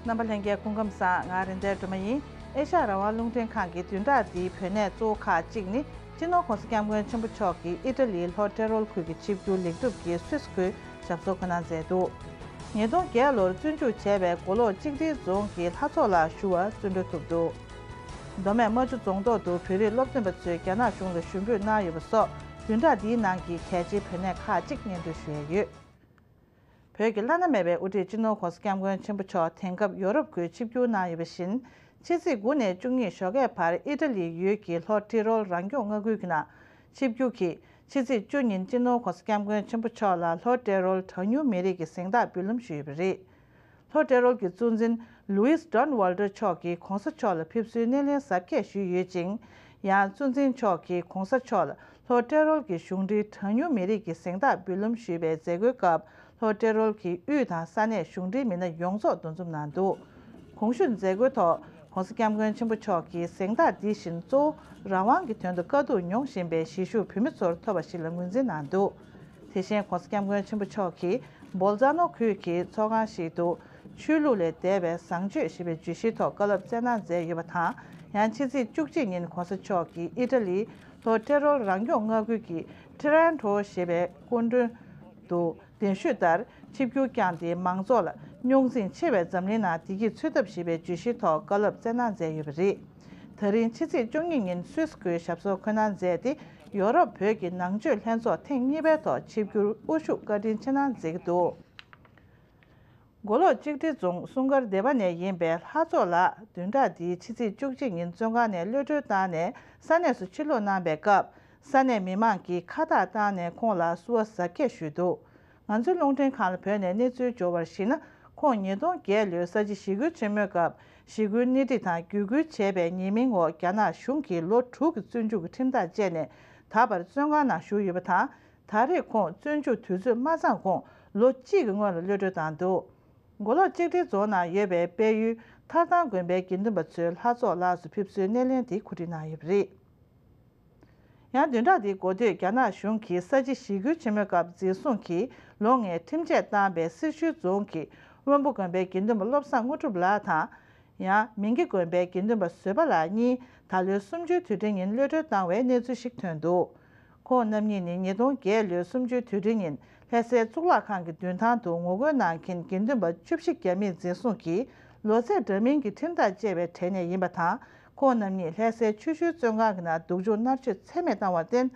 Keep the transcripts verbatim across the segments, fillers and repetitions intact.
རྣམ་པ་ལྷན་རྒྱས་སྐུ་ཁམས་བཟང་། ང་རེད་མདའི་སྒྲོལ་མ་ཡིན། ཨེ་ཤ་ཡ་རང་དབང་རླུང་འཕྲིན་ཁང་གི་བདུན་ཕྲག་འདིའི་བོད་གནས་གཙོ་བོ་ཁག་ཅིག་ནི། སྤྱི་ནོར་༧གོང་ས་༧སྐྱབས་མགོན་ཆེན་པོ་མཆོག་གིས་ཨི་ཊ་ལིའི་ལྷོ་ཏེ་རོལ་ཁུལ་གྱི་ཆིབས་བསྒྱུར་ལེགས་གྲུབ་ཀྱིས་སུད་སི་ཁུལ་ཞབས་སོར་འཁོད་གནང་མཛད་འདུག་ཉིས་སྟོང་བརྒྱད་ལོར་བཙོན་འཇུག་བྱས་པའི་མགོ་ལོག་གཅིག་སྒྲིལ་རྫོང་གི་ལྷ་ཚོགས་ལགས་ཞུ་བར་བཙོན་གྲོལ་ཐོབ་འདུག་མདོ་སྨད་རྨ་ཆུ་རྫོང་ཐོག་ཏུ་བོད་རིགས་སློབ་སྟོན་པ་ཚོས་རྒྱ་ནག་གཞུང་ལ་ཞུ་འབོད་གནང་ཡོད་པ་སོགས་བདུན་ཕྲག་འདིའི་ནང་གི་གལ་ཆེའི་བོད་གནས་ཁག་ཅིག་སྙན་སྒྲོན་ཞུ་ཡས་ཡོད། བོད་ཀྱི་བླ་ན་མེད་པའི་དབུ་ཁྲིད་སྤྱི་ནོར་༧གོང་ས་༧སྐྱབས་མགོན་ཆེན་པོ་མཆོག་དེང་སྐབས་ཡོ་རོབ་ཁུལ་ཆིབས་བསྒྱུར་གནང་ཡོད་པ་བཞིན། ཕྱི་ཚེས་དགུ་ནས་བཅུ་གཉིས་ཞོགས་ཀས་བར་ཨི་ཊ་ལི་ཡུལ་གྱི་ལྷོ་ཏི་རོལ་རང་སྐྱོང་མངའ་ཁུལ་གྱི་ནང་ཆིབས་བསྒྱུར་གྱིས། ཕྱི་ཚེས་བཅུ་ཉིན་སྤྱི་ནོར་༧གོང་ས་༧སྐྱབས་མགོན་ཆེན་པོ་མཆོག་ལ་ལྷོ་ཏི་རོལ་གྲངས་ཉུང་མི་རིགས་ཀྱི་གཟེངས་རྟགས་འབུལ་ལམ་ཞུས་ཡོད་པ་རེད། ལྷོ་ཏི་རོལ་གྱི་གཙོ་འཛིན་ལུའིས་ཌོན་ཝལ་ཏར་མཆོག་གིས་༧གོང་ས་མཆོག་ལ་ཕེབས་བསུའི་སྣེ་ལེན་གཟབ་རྒྱས་ཞུས་ཡོད་ཅིང་། ཡང་གཙོ་འཛིན་མཆོག་གིས་༧གོང་ས་མཆོག་ལ་ལྷོ་ཏི་རོལ་གྱི་གཞུང་འབྲེལ་གྲངས་ཉུང་མི་རིགས་ཀྱི་གཟེངས་རྟགས་འབུལ་ལམ་ཞུས་པའི་མཛད་སྒོའི་སྐབས། ལྷོ་ཏི་རོལ་གྱི་དབུས་དང་ས་གནས་གཞུང་འབྲེལ་མི་སྣ་ཡོངས་རྫོགས་འདུ་འཛོམས་གནང་འདུག་གོང་ཞུས་མཛད་སྒོའི་ཐོག་༧གོང་ས་༧སྐྱབས་མགོན་ཆེན་པོ་མཆོག་གིས་གཟེངས་རྟགས་འདི་བཞིན་གཙོ་བོ་རང་དབང་གི་དོན་དུ་དཀའ་སྡུག་མྱོང་བཞིན་པའི་གཞིས་བཞུགས་བོད་མི་ཚོར་ཐོབ་པ་ཞིག་ལ་ངོས་འཛིན་གནང་འདུག་དེ་བཞིན་༧གོང་ས་༧སྐྱབས་མགོན་ཆེན་པོ་མཆོག་གིས་བོལ་ཙ་ནོ་ཁུལ་གྱི་ཚོགས་ཁང་ཞིག་ཏུ། ཆོས་ལུགས་ལས་འདས་པའི་བཟང་སྤྱོད་ཞེས་པའི་བརྗོད་གཞིའི་ཐོག་བཀའ་སློབ་སྩལ་གནང་མཛད་ཡོད་པ་དང་། ཡང་ཕྱི་ཚེས་བཅུ་གཅིག་ཉིན་༧གོང་ས་མཆོག་གིས་ཨི་ཊ་ལིའི་ལྷོ་ཏེ་རོལ་རང་སྐྱོང་མངའ་ཁུལ་གྱི་ཊི་རན་ཊོ་ཞེས་པའི་སྐུ་མགྲོན་དུ་གདན་ཞུས་ལྟར་ཆིབས་བསྒྱུར་བསྐྱངས་ཏེ། མང་ཚོགས་ལ་རྙོག་འཛིང་ཆེ་བའི་འཛམ་གླིང་ནང་བདེ་སྐྱིད་འཚོལ་ཐབས་ཞེས་པའི་བརྗོད་གཞིའི་ཐོག་བཀའ་སློབ་སྩལ་གནང་མཛད་ཡོད་པ་རེད། ད་རིང་ཕྱི་ཚེས་བཅུ་གཉིས་ཉིན་སུད་སི་ཁུལ་ཞབས་སོར་འཁོད་གནང་མཛད་དེ། ཡོ་རོབ་བོད་ཀྱི་ནང་ཆོས་ལྷན་ཚོགས་ཐེངས་གཉིས་པའི་ཐོག་ཆིབས་བསྒྱུར་དབུ་བཞུགས་བཀའ་དྲིན་ཆེ་གནང་མཛད་ཀྱི་འདུག་མགོ་ལོག་གཅིག་སྒྲིལ་རྫོང་སྲུང་སྒར་སྡེ་པ་ནས་ཡིན་པའི་ལྷ་ཚོགས་ལགས་བདུན་ཕྲག་འདིའི་ཕྱི་ཚེས་བཅུ་གཅིག་ཉིན་བཙོན་ཁང་ནས་གློད་གྲོལ་བཏང་ནས་ས་གནས་སུ་ཕྱིར་ལོག་གནང་པའི་སྐབས། ས་གནས་མི་མང་གིས་ཁ་བཏགས་བཏང་ནས་ཁོང་ལ་བསུ་བ་གཟབ་རྒྱས་ཞུས་འདུག་ང་ཚོའི་རླུང་འཕྲིན་ཁང་ལ་བོད་ནས་གནས་ཚུལ་འབྱོར་བར་གཞིགས་ན། ཁོང་ཉིས་སྟོང་བརྒྱད་ལོའི་ས་བྱི་ཞི་རྒོལ་ཆེན་མོའི་སྐབས། ཞི་རྒོལ་སྣེ་ཁྲིད་དང་བརྒྱུད་སྐུལ་བྱས་པའི་ཉེས་མིང་འོག་རྒྱ་ནག་གཞུང་གིས་ལོ་དྲུག་གི་བཙོན་འཇུག་གི་ཁྲིམས་ཐག་བཅད་ནས། ད་བར་བཙོན་ཁང་ནང་བཞུགས་ཡོད་པ་དང་། ད་རེས་ཁོང་བཙོན་འཇུག་དུས་ཚོད་མ་ཚང་གོང་ལོ་གཅིག་གི་སྔོན་ལ་གློད་གྲོལ་བཏང་འདུག་མགོ་ལོག་གཅིག་སྒྲིལ་རྫོང་ནང་ཡོད་པའི་དཔལ་ཡུལ་ཐར་ཐང་དགོན་པའི་དགེ་འདུན་པ་ཚོས་ལྷ་ཚོགས་ལགས་སུ་ཕེབས་བསུའི་སྣེ་ལེན་དེ་གོ་སྒྲིག་གནང་ཡོད་པ་རེད། ཡང་བདུན་ཕྲག་འདིའི་འགོ་སྟོད་རྒྱ་ནག་གཞུང་གིས་ས་བྱི་ཞི་རྒོལ་ཆེན་མོའི་སྐབས་འཛིན་བཟུང་གིས་ལོ་ལྔའི་ཁྲིམས་ཆད་བཏང་པའི་སེར་ཤུལ་རྫོང་གི་དབོན་པོ་དགོན་པའི་དགེ་འདུན་པ་བློ་བཟང་དངོས་གྲུབ་ལགས་དང་། ཡང་མིང་གི་དགོན་པའི་དགེ་འདུན་པ་བཟོད་པ་ལགས་གཉིས་ད་ལོའི་གསུམ་བཅུའི་དུས་དྲན་ཉིན་གློད་གྲོལ་བཏང་བའི་གནས་ཚུལ་ཞིག་ཐོན་འདུག་ཁོང་རྣམ་གཉིས་ནི་ཉིས་སྟོང་བརྒྱད་ལོའི་གསུམ་བཅུའི་དུས་དྲན་ཉིན་ལྷ་སའི་གཙུག་ལག་ཁང་གི་མདུན་ཐང་དུ་ངོ་རྒོལ་གནང་མཁན་དགེ་འདུན་པ་བཅུ་བཞི་བརྒྱ་མིས་འཛིན་བཟུང་གིས་ལོ་ཚད་འདྲ་མིན་གྱི་ཁྲིམས་ཐག་བཅད་པའི་གྲས་ནས་ཡིན་པ་དང་། ཁོང་རྣམ་གཉིས་ལྷ་སའི་ཆུ་ཤུལ་བཙོན་ཁང་གི་ནང་སྡུག་སྦྱོང་མནར་གཅོད་ཚད་མེད་བཏང་བར་བརྟེན།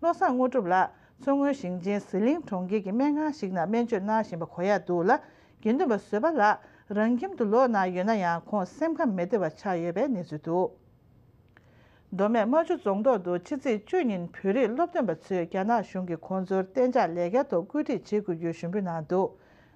བློ་བཟང་དངོས་གྲུབ་ལགས་མཚོ་སྔོན་ཞིང་ཆེན་ཟི་ལིང་གྲོང་ཁྱེར་གྱི་སྨན་ཁང་ཞིག་ནང་སྨན་བཅོས་གནང་བཞིན་པ་གོ་ཡག་འདུག་ལ། དགེ་འདུན་པ་བཟོད་པ་ལགས་རང་ཁྱིམ་དུ་ལོག་གནང་ཡོད་ན་ཡང་ཁོང་སེམས་ཁམས་མི་བདེ་བ་ཆགས་ཡོད་པའི་གནས་ཚུལ་འདུག་མདོ་སྨད་རྨ་ཆུ་རྫོང་ཐོག་ཏུ་ཕྱི་ཚེས་བཅུ་ཉིན་བོད་རིགས་སློབ་སྟོན་པ་ཚོས་རྒྱ་ནག་གཞུང་གིས་ཁོང་ཚོར་གཏན་འཇགས་ལས་ཀའི་ཐོག་བཀོད་སྒྲིག་བྱེད་དགོས་རྒྱུའི་ཞུ་འབོད་གནང་འདུག་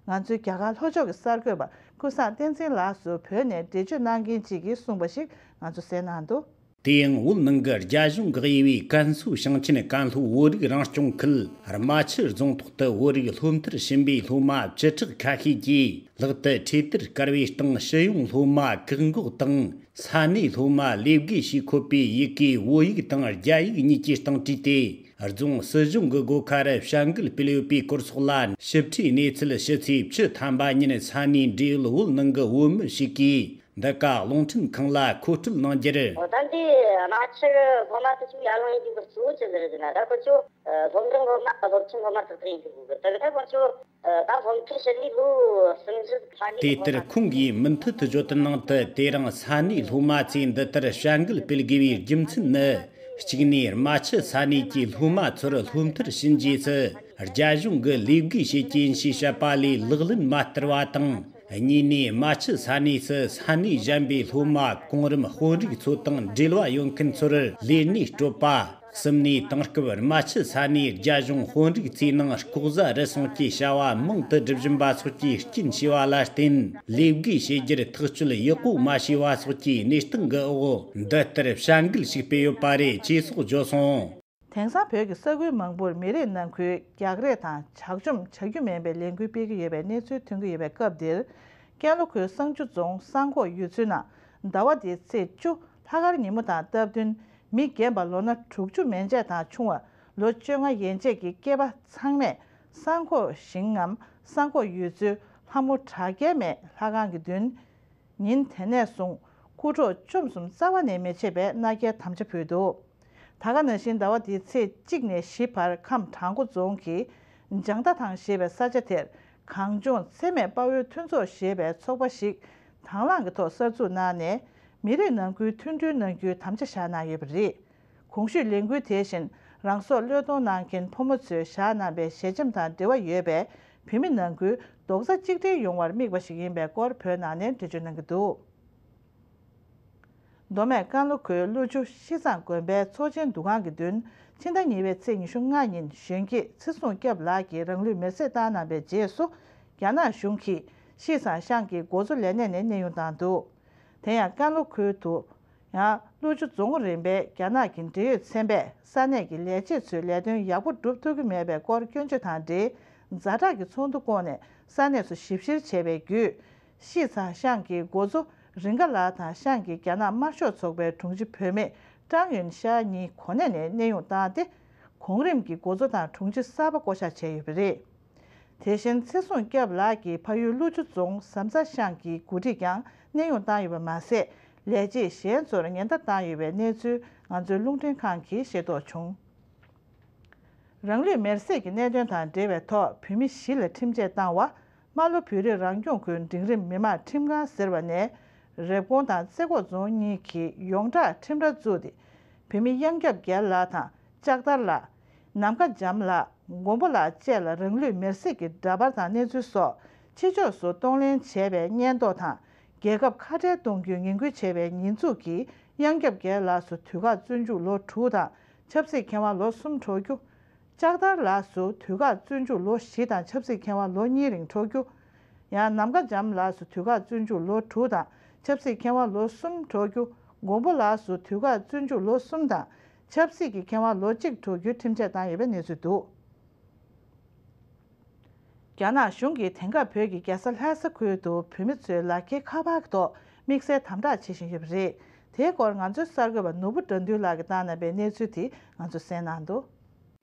ང་ཚོའི་རྒྱ་གར་ལྷོ་ཕྱོགས་ཀྱི་གསར་འགོད་པ་ཀུན་བཟང་བསྟན་འཛིན་ལགས་སུ་བོད་ནས་འགྲེལ་བརྗོད་གནང་མཁན་ཅིག་གིས་གསུངས་པ་ཞིག་ང་ཚོ་གསན་གནང་འདུག་དེ་ཡང་བོད་ནང་གི་རྒྱ་གཞུང་གིས་དབྱེ་བའི་ཀན་སུའུ་ཞིང་ཆེན་ཀན་ལྷོའི་བོད་རིགས་རང་སྐྱོང་ཁུལ་རྨ་ཆུ་རྫོང་ཐོག་ཏུ་བོད་རིགས་སློབ་མཐར་ཕྱིན་པའི་སློབ་མ་བཅུ་ཕྲག་ཁ་ཤས་ཀྱིས་ལག་ཏུ་འཕྲེད་དར་བཀལ་བའི་སྟེང་ཕྱི་ཡོང་སློབ་མ་བཀག་འགོག་དང་། ས་གནས་སློབ་མ་ལས་བགོས་ཞེས་འཁོད་པའི་ཡི་གེ་བོད་ཡིག་དང་རྒྱ་ཡིག་གཉིས་ཀྱི་སྟེང་བྲིས་ཏེ། རྫོང་སྲིད་གཞུང་གི་སྒོ་ཁར་བྱ་འགུལ་སྤེལ་ཡོད་པའི་སྐོར་སོགས་ལ་ཞིབ་ཕྲའི་གནས་ཚུལ་ཕྱི་ཚེས་བཅུ་ཐམ་པ་ཉིན་ས་གནས་འབྲེལ་ཡོད་བོད་ནང་གི་བོད་མི་ཞིག་གིས་འདི་ག་རླུང་འཕྲིན་ཁང་ལ་མཁོ་སྤྲོད་གནང་རྒྱུར། ད་འདི་རྨ་ཆུ་སློབ་མ་དེ་ཚོ་ཡར་ལངས་ཡིན་གྱི་གཙོ་བོ་ཅི་ཟེར་ཟེར་ན། ད་ཁོ་ཚོ་སློབ་འབྲིང་སློབ་མ་དང་སློབ་ཆེན་སློབ་མ་ཏག་ཏག་ཡིན་གྱི་འདུག་ད་ག་ཁོ་ཚོ་ད་སློབ་མཐར་ཕྱིན་ནས་ལོ་གསུམ་བཞི་ཐ་ནས། དེ་ལྟར་ཁོང་གིས་མུ་མཐུད་དུ་བརྗོད་དོན་ནང་དུ། དེ་རིང་ས་གནས་སློབ་མ་ཚོས་འདི་ལྟར་བྱ་འགུལ་སྤེལ་དགོས་པའི་རྒྱུ་མཚན་ནི། གཅིག་ནས་རྨ་ཆུ་ས་གནས་ཀྱི་སློབ་མ་ཚོར་སློབ་མཐར་ཕྱིན་རྗེས་སུ་རྒྱ་གཞུང་གིས་ལས་བགོས་བྱེད་ཀྱི་ཡིན་ཞེས་བཤད་པ་ལས་ལག་ལེན་མ་བསྟར་བ་དང་། གཉིས་ནས་རྨ་ཆུ་ས་གནས་སུ་ས་གནས་གཞན་པའི་སློབ་མ་གོང་རིམ་དཔོན་རིགས་ཚོ་དང་འབྲེལ་བ་ཡོད་མཁན་ཚོར་ལས་གནས་སྤྲོད་པ། གསུམ་ནས་དེང་སྐབས་རྨ་ཆུ་ས་གནས་རྒྱ་གཞུང་དཔོན་རིགས་ཚོའི་ནང་ལྐོག་ཟ་རུལ་སུངས་ཀྱི་བྱ་བ་མང་དུ་སྒྲུབ་བཞིན་པ་སོགས་ཀྱི་རྐྱེན་བྱས་པ་ལ་བརྟེན། ལས་བགོས་བྱེད་རྒྱུར་ཐག་གཅོད་ཡག་པོ་མ་བྱས་པ་སོགས་ཀྱི་གནས་སྟངས་ཀྱི་འོག་འདི་ལྟར་བྱ་འགུལ་ཞིག་སྤེལ་ཡོད་པ་རེད་ཅེས་སོགས་བརྗོད་སོང་། དེང་སང་བོད་ཀྱི་ས་ཁུལ་མང་པོར་མི་རིགས་ནང་ཁུལ་རྒྱག་རེས་དང་ཇག་བཅོམ་བྱ་རྒྱུ་མིན་པའི་ལས་འགུལ་སྤེལ་གྱི་ཡོད་པའི་གནས་ཚུལ་ཐོན་གྱི་ཡོད་པའི་སྐབས་འདིར། ཀན་ལྷོ་ཁུལ་བསང་ཆུ་རྫོང་བསང་ཁོག་ཡུལ་ཚོའི་ནང་ཟླ་བ་འདིའི་ཚེས་བཅུ་ལྷག་དཀར་ཉིན་མོ་དང་སྟབས་བསྟུན། མི་རྒན་པ་ལོ་ན་དྲུག་ཅུ་མན་ཆད་དང་ཆུང་བ་ལོ་བཅོ་ལྔ་ཡན་ཆད་ཀྱི་སྐྱེས་པ་ཚང་མས་བསང་ཁོག་ཞིང་ངམ་བསང་ཁོག་ཡུལ་ཚོའི་ལྷ་མོ་བྲག་རྒྱལ་མའི་ལྷ་ཁང་གི་མདུན། ཉིན་དེ་ནས་བཟུང་རྐུ་འཕྲོག་བཅོམ་གསུམ་རྩ་བ་ནས་མི་བྱེད་པའི་མནའ་སྐྱེལ་དམ་བཅའ་ཕུལ་འདུག་ད་ག་ནང་བཞིན་ཟླ་བ་འདིའི་ཚེས་གཅིག་ནས་བཞི་བར་ཁམས་བྲག་འགོ་རྫོང་གི་ལྗང་མདའ་ཐང་ཞེས་པའི་ས་ཆ་དེར་གངས་ལྗོངས་འཚེ་མེད་དཔའ་བོའི་མཐུན་ཚོགས་ཞེས་པའི་ཚོགས་པ་ཞིག་དང་བླངས་ཀྱི་ཐོག་གསར་འཛུགས་གནང་ནས། མི་རིགས་ནང་ཁུལ་མཐུན་སྒྲིལ་གནང་རྒྱུའི་དམ་བཅའ་བཞག་གནང་ཡོད་པ་རེད། གོང་ཞུས་ལས་འགུལ་དེ་བཞིན་རང་སྲོག་བློས་གཏོང་གནང་མཁན་ཕོ་མོ་ཚོས་བཞག་གནང་པའི་ཞལ་ཆེམས་དང་འབྲེལ་བ་ཡོད་པས། བོད་མི་ནང་ཁུལ་རྡོག་རྩ་གཅིག་སྒྲིལ་ཡོང་བར་དམིགས་པ་ཞིག་ཡིན་པའི་སྐོར་བོད་ནང་ནས་འགྲེལ་བརྗོད་གནང་གི་འདུག་མདོ་སྨད་ཀན་ལྷོ་ཁུལ་ཀླུ་ཆུ་ཤིས་ཚང་དགོན་པའི་ཚོགས་ཆེན་འདུ་ཁང་གི་མདུན། ཕྱི་ཟླ་གཉིས་པའི་ཚེས་ཉི་ཤུ་ལྔ་ཉིན་གཞོན་སྐྱེས་ཚེ་བཟུང་སྐྱབས་ལགས་ཀྱིས་རང་ལུས་མེར་སྲེག་བཏང་གནང་པའི་རྗེས་སུ། རྒྱ་ནག་གཞུང་གིས་ཤིས་ཚང་ཤང་གི་འགོ་གཙོ་ལས་གནས་ནས་གནས་དབྱུང་བཏང་འདུག་དེ་ཡང་ཀན་ལྷོ་ཁུལ་དུ་ཡང་ཀླུ་ཆུ་རྫོང་རིམ་པའི་རྒྱ་ནག་གི་འབྲེལ་ཡོད་ཚན་པས་ས་གནས་ཀྱི་ལས་བྱེད་ཚོས་ལས་དོན་ཡག་པོ་སྒྲུབ་ཐུབ་ཀྱི་མེད་པའི་སྐོར་སྐྱོན་བརྗོད་དང་འབྲེལ། ཛ་དྲག་གི་ཚོགས་འདུ་བསྐོངས་ནས་ས་གནས་སུ་ཞིབ་བཤེར་བྱས་པའི་བརྒྱུད། ཤིས་ཚང་ཤང་གི་འགོ་གཙོ་རིང་དགའ་ལགས་དང་ཤང་གི་རྒྱ་ནག་དམར་ཤོག་ཚོགས་པའི་དྲུང་ཆེ་བུད་མེད་ཀྲང་ཡོན་ཤ་གཉིས་གོ་གནས་ནས་གནས་དབྱུང་བཏང་སྟེ། གོང་རིམ་གྱི་འགོ་གཙོ་དང་དྲུང་ཆེ་གསར་པ་བསྐོ་གཞག་བྱས་ཡོད་པ་རེད། དེ་བཞིན་ཚེ་བཟུང་སྐྱབས་ལགས་ཀྱི་ཕ་ཡུལ་ཀླུ་ཆུ་རྫོང་ཟམ་ཚ་ཤང་གི་འགོ་ཁྲིད་ཀྱང་གནས་དབྱུང་བཏང་ཡོད་པ་མ་ཟད། ལས་བྱེད་གཞན་ཚོར་ཉེན་བརྡ་བཏང་ཡོད་པའི་གནས་ཚུལ་ང་ཚོའི་རླུང་འཕྲིན་ཁང་གིས་ཤེས་རྟོགས་བྱུང་། རང་ལུས་མེར་སྲེག་གི་གནད་དོན་དང་འབྲེལ་བའི་ཐོག་བོད་མི་བཞི་ལ་ཁྲིམས་ཆད་བཏང་བ། རྨ་ལྷོ་བོད་རིགས་རང་སྐྱོང་ཁུལ་འབྲིང་རིམ་མི་དམངས་ཁྲིམས་ཁང་ཟེར་བ་ནས། རེབ་གོང་དང་རྩེ་ཁོག་རྫོང་གཉིས་ཀྱིས་ཡོངས་གྲགས་ཁྲིམས་ར་བཙུགས་ཏེ། བོད་མི་གཡང་སྐྱབས་རྒྱལ་ལགས་དང་ལྕགས་ཐར་ལགས། ནམ་མཁའ་འཇམ་ལགས། མགོན་པོ་ལགས་བཅས་ལ་རང་ལུས་མེར་སྲེག་གི་འདྲ་པར་དང་གནས་ཚུལ་སོགས་ཕྱི་ཕྱོགས་སུ་གཏོང་ལེན་བྱས་པའི་སྙན་ཐོ་དང་། རྒྱལ་ཁབ་ཁ་བྲལ་གཏོང་རྒྱུའི་ངན་སྐུལ་བྱས་པའི་ཉེས་འཛུགས་ཀྱིས་གཡང་སྐྱབས་རྒྱལ་ལགས་སུ་དུས་བཀག་བཙོན་འཇུག་ལོ་དྲུག་དང་ཆབ་སྲིད་ཁེ་དབང་ལོ་གསུམ་འཕྲོག་རྒྱུ། ལྕགས་ཐར་ལགས་སུ་དུས་བཀག་བཙོན་འཇུག་ལོ་བཞི་དང་ཆབ་སྲིད་ཁེ་དབང་ལོ་གཉིས་རིང་འཕྲོག་རྒྱུ། ཡང་ནམ་མཁའ་འཇམ་ལགས་སུ་དུས་བཀག་བཙོན་འཇུག་ལོ་དྲུག་དང་ཆབ་སྲིད་ཁེ་དབང་ལོ་གསུམ་འཕྲོག་རྒྱུ། མགོན་པོ་ལགས་སུ་དུས་བཀག་བཙོན་འཇུག་ལོ་གསུམ་དང་ཆབ་སྲིད་ཀྱི་ཁེ་དབང་ལོ་གཅིག་འཕྲོག་རྒྱུའི་ཁྲིམས་ཆད་བཏང་ཡོད་པའི་གནས་ཚུལ་འདུག་རྒྱ་ནག་གཞུང་གིས་དེང་སྐབས་བོད་ཀྱི་རྒྱལ་ས་ལྷ་ས་ཁུལ་དུ་བོད་མི་ཚོའི་ལག་འཁྱེར་ཁ་པར་གྱི་ཐོག་དམིགས་བསལ་དམ་དྲག་བྱེད་བཞིན་ཡོད་པ་རེད། དེའི་སྐོར་ང་ཚོའི་གསར་འགོད་པ་ནོར་བུ་དགྲ་འདུལ་ལགས་ཀྱིས་བཏང་གནང་པའི་གནས་ཚུལ་དེ་ང་ཚོས་གསན་གནང་འདུག་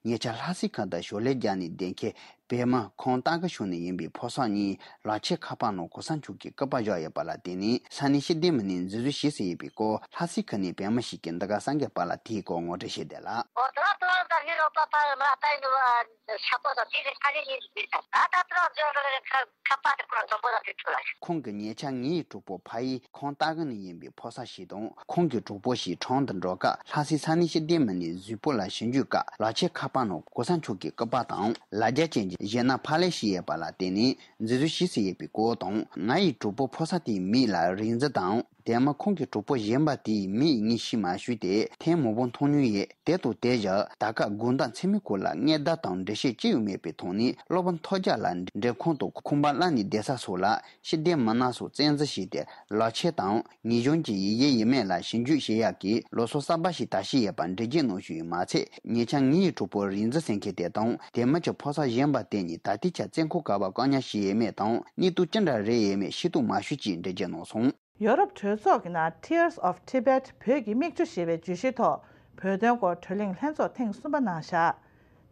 ཉེ་ཆར་ལྷ་སའི་ཁ་བརྡ་ཞོར་ལས་རྒྱག་ནས་བསྡད་མཁན་པད་མ་ཁོང་སྟག་གི་གཞུང་ནས་ཡིན་པའི་ཕོ་གསར་གཉིས་ལག་ཁྱེར་ཁ་པར་ནང་གོང་ས་མཆོག་གི་སྐུ་པར་བཞག་ཡོད་པ་ལ་བརྟེན་ནས་ས་གནས་ཤེས་ལྡན་མི་སྣས་འཛིན་བཟུང་བྱས་ཟིན་ཡོད་པའི་སྐོར་ལྷ་སའི་ཁུལ་ནས་པད་མ་ཞིག་གིས་འདི་ག་གསར་འགོད་པ་ལ་དེའི་སྐོར་ངོ་སྤྲོད་བྱས་བསྡད་ལ། ཨོ་དེ་ལ་དེ་ལ་ད་ངའི་རོགས་པ་ཕ་ཡུལ་མ་ལྟ་ཡིན་འདུག་ཨ། ཤ་པོ་དང་དེ་རེད་ཁ་རེ་ཡིན་ཟེར་ད་ད་ད་ད་འཇོག་འགྲོ་རེད་ཁ་ཁ་པར་དེ་ཁོ་ར་འཛོམས་པོ་ལ་དེ་ཐུག་ལ། ཁོང་གི་ཉེ་ཆར་ངའི་གྲོགས་པོ་ཕ་ཡུལ་ཁོང་སྟག་གི་ནས་ཡིན་པའི་ཕོ་གསར་ཞིག་དང་ཁོང་གི་གྲོགས་པོ་ཞིག་གྲོང་དུ་འགྲོ་སྐབས་ལྷ་སའི་ས་གནས་ཤེས་ལྡན་མི་སྣས་གཟུགས་པོ་ལ་ཞིབ་འཇུག་སྐབས་ལག་ཁྱེར་ཁ་པར་ནང་གོང་ས་མཆོག་གི་སྐུ་པར་དང་ལ་རྒྱ་ཅན་གྱི་གཞས་སྣ་ཕབ་ལེན་བྱས་ཡོད་པ་ལ་བརྟེན་ནས་འཛིན་བཟུང་བྱས་ཟིན་ཡོད་པའི་སྐོར་དང་། ང་ཡི་གྲོགས་པོ་ཕོ་གསར་དེའི་མིང་ལ་རིག་འཛིན་དང་། དེ་མིན་ཁོང་གི་གྲོགས་པོ་གཞན་པ་དེའི་མིང་ངས་ཤེས་མ་ཤེས་ཏེ་ཐེངས་མང་པོ་མཐོང་མྱོང་ཡོད། དེ་དང་དེ་བཞིན་ད་སྐབས་དགོང་དག་མཚན་མོའི་སྐོར་ལ་སྔས་བརྡ་དང་འགྲེལ་བཤད་ཅི་ཡང་མེད་པའི་ཐོག་ནས་སློབ་དཔོན་ཐོལ་རྒྱལ་ལ་འགྲེམས་ཁང་དང་ཁང་པ་གླ་ནས་བསྡད་ས་སོགས་ལ་ཤེས་ལྡན་མི་སྣ་སོགས་བཙན་འཛུལ་བྱས་ཏེ་ལག་ཁྱེར་དང་ངེས་འབྱུང་གི་ཡིན་གཞི་ཡིན་མིན་ལ་ཞིབ་འཇུག་བྱེད་ཡག་གི་ལུགས་སྲོལ་གསར་པ་ཞིག་དར་བཞིན་ཡོད་པ་འགྲེལ་བརྗོད་གནང་བཞིན་ཡོད་མ་ཚད། ཉེ་ཆར་ངའི་གྲོགས་པོ་རིག་འཛིན་ཟེར་མཁན་དེ་དང་དེ་མིན་གྱི་ཕོ་གསར་གཞན་པ་དེ་གཉིས་ད་ལྟའི་ཆར་བཙོན་ཁང་ག་པར་བཀག་ཉར་བྱས་ཡོད་མེད་དང་གནས་སྟངས་ཅི་འདྲ་རེད་ཡོད་མེད་ཤེས་རྟོགས་མ་བྱུང་ཅེས་འགྲེལ་བརྗོད་གནང་སོང་། ཡོ་རོབ་གྲོས་ཚོགས་ཀྱི་ནང་Tears of Tibet བོད་ཀྱི་མིག་ཆུ་ཞེས་པའི་བརྗོད་གཞིའི་ཐོག་བོད་དོན་སྐོར་བགྲོ་གླེང་ལྷན་ཚོགས་ཐེངས་གསུམ་པ་གནང་བཞག་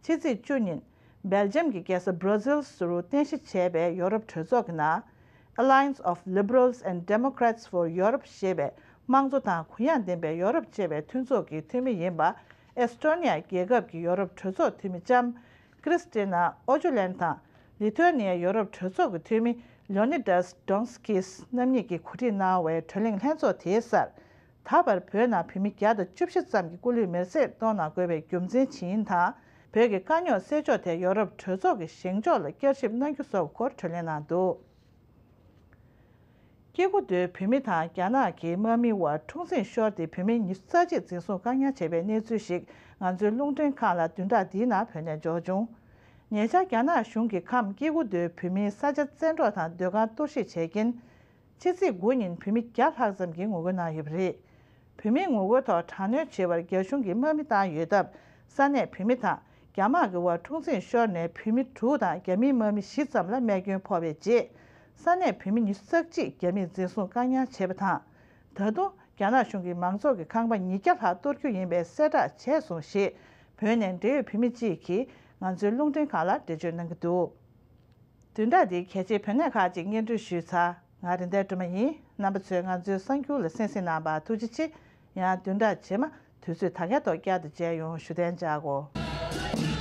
ཕྱི་ཚེས་བཅུ་ཉིན་སྦེལ་ཇམ་གྱི་རྒྱལ་ས་Brussels རུ་རྟེན་གཞི་བྱས་པའི་ཡོ་རོབ་གྲོས་ཚོགས་ཀྱི་ནང་Alliance of Liberals and Democrats for Europe ཞེས་པའི་དམངས་གཙོ་དང་གུ་ཡངས་ལྡན་པའི་ཡོ་རོབ་ཅེས་པའི་མཐུན་ཚོགས་ཀྱི་འཐུས་མི་ཡིན་པ་ཨེ་སི་ཊོ་ནི་ཡ་རྒྱལ་ཁབ་ཀྱི་ཡོ་རོབ་གྲོས་ཚོགས་འཐུས་མི་ལྕམ་Kristalina Ojuland དང་། ལི་ཐོ་ནི་ཡའི་ཡོ་རོབ་གྲོས་ཚོགས་ཀྱི་འཐུས་མི་Leonidas Donskis རྣམ་གཉིས་ཀྱིས་གོ་སྒྲིག་གནང་བའི་བགྲོ་གླེང་ལྷན་ཚོགས་དེའི་སར། ད་བར་བོད་ནང་བོད་མི་བརྒྱ་དང་བཅུ་བཞི་ཙམ་གྱི་སྐུ་ལུས་མེར་སྲེག་གཏོང་གནང་དགོས་པའི་རྒྱུ་མཚན་ཇི་ཡིན་དང་། བོད་ཀྱི་དཀའ་རྙོག་སེལ་ཕྱོགས་ཐད་ཡོ་རོབ་གྲོས་ཚོགས་ཀྱི་བཞེངས་ཕྱོགས་ལ་བསྐྱར་ཞིབ་གནང་རྒྱུ་སོགས་ཀྱི་སྐོར་བགྲོ་གླེང་གནང་འདུག་སྐྱེ་རྒུ་མདོའི་བོད་མི་དང་རྒྱ་ནག་གི་དམག་མིའི་དབར་འཁྲུག་འཛིང་ཤོར་ཏེ་བོད་མི་ཉི་ཤུ་རྩ་གཅིག་འཛིན་བཟུང་བཀག་ཉར་བྱས་པའི་གནས་ཚུལ་ཞིག་ང་ཚོའི་རླུང་འཕྲིན་ཁང་ལ་བདུན་ཕྲག་འདིའི་ནང་བོད་ནས་འབྱོར་བྱུང་། ཉེ་ཆར་རྒྱ་ནག་གཞུང་གིས་ཁམས་སྐྱེ་རྒུ་མདོའི་བོད་མིའི་ས་ཆ་བཙན་འཕྲོག་དང་སྡོད་ཁང་གཏོར་བཤིག་བྱས་རྐྱེན། ཕྱི་ཚེས་དགུ་ཉིན་བོད་མི་བརྒྱ་ལྷག་ཙམ་གྱིས་ངོ་རྒོལ་གནང་ཡོད་པ་རེད། བོད་མིའི་ངོ་རྒོལ་ཐོག་དྲག་གནོན་བྱེད་པར་རྒྱ་གཞུང་གིས་དམག་མི་བཏང་ཡོད་སྟབས། ས་གནས་བོད་མི་དང་རྒྱ་དམག་གི་དབར་འཁྲུག་འཛིང་ཤོར་ནས་བོད་མི་དྲུག་དང་རྒྱ་མིའི་དམག་མི་བཞི་ཙམ་ལ་རྨས་སྐྱོན་ཕོག་པའི་རྗེས། ས་གནས་བོད་མི་ཉི་ཤུ་རྩ་གཅིག་རྒྱ་མིས་འཛིན་བཟུང་བཀག་ཉར་བྱས་པ་དང་། ད་དུང་རྒྱ་ནག་གཞུང་གིས་མང་ཚོགས་ཀྱི་ཁང་པ་ཉིས་བརྒྱ་ལྷག་གཏོར་རྒྱུ་ཡིན་པའི་གསལ་བསྒྲགས་བྱས་སོང་ཞེས་བོད་ནས་འབྲེལ་ཡོད་བོད་མི་གཅིག་གིས་ང་ཚོའི་རླུང་འཕྲིན་ཁང་ལ་འགྲེལ་བརྗོད་གནང་གི་འདུག་བདུན་ཕྲག་འདིའི་གལ་ཆེའི་བོད་གནས་ཁག་ཅིག་སྙན་སྒྲོན་ཞུས་ཚར། ང་རེད་མདའ་སྒྲོལ་མ་ཡིན། རྣམ་པ་ཚོས་ང་ཚོའི་གསར་འགྱུར་ལ་གསན་གཟིགས་གནང་བར་ཐུགས་རྗེ་ཆེ། ཡང་བདུན་ཕྲག་རྗེས་མ་དུས་ཚོད་ད་ག་ཐོག་བསྐྱར་དུ་མཇལ་ཡོང་། ཞུ་གཏན་འཇགས་གོ།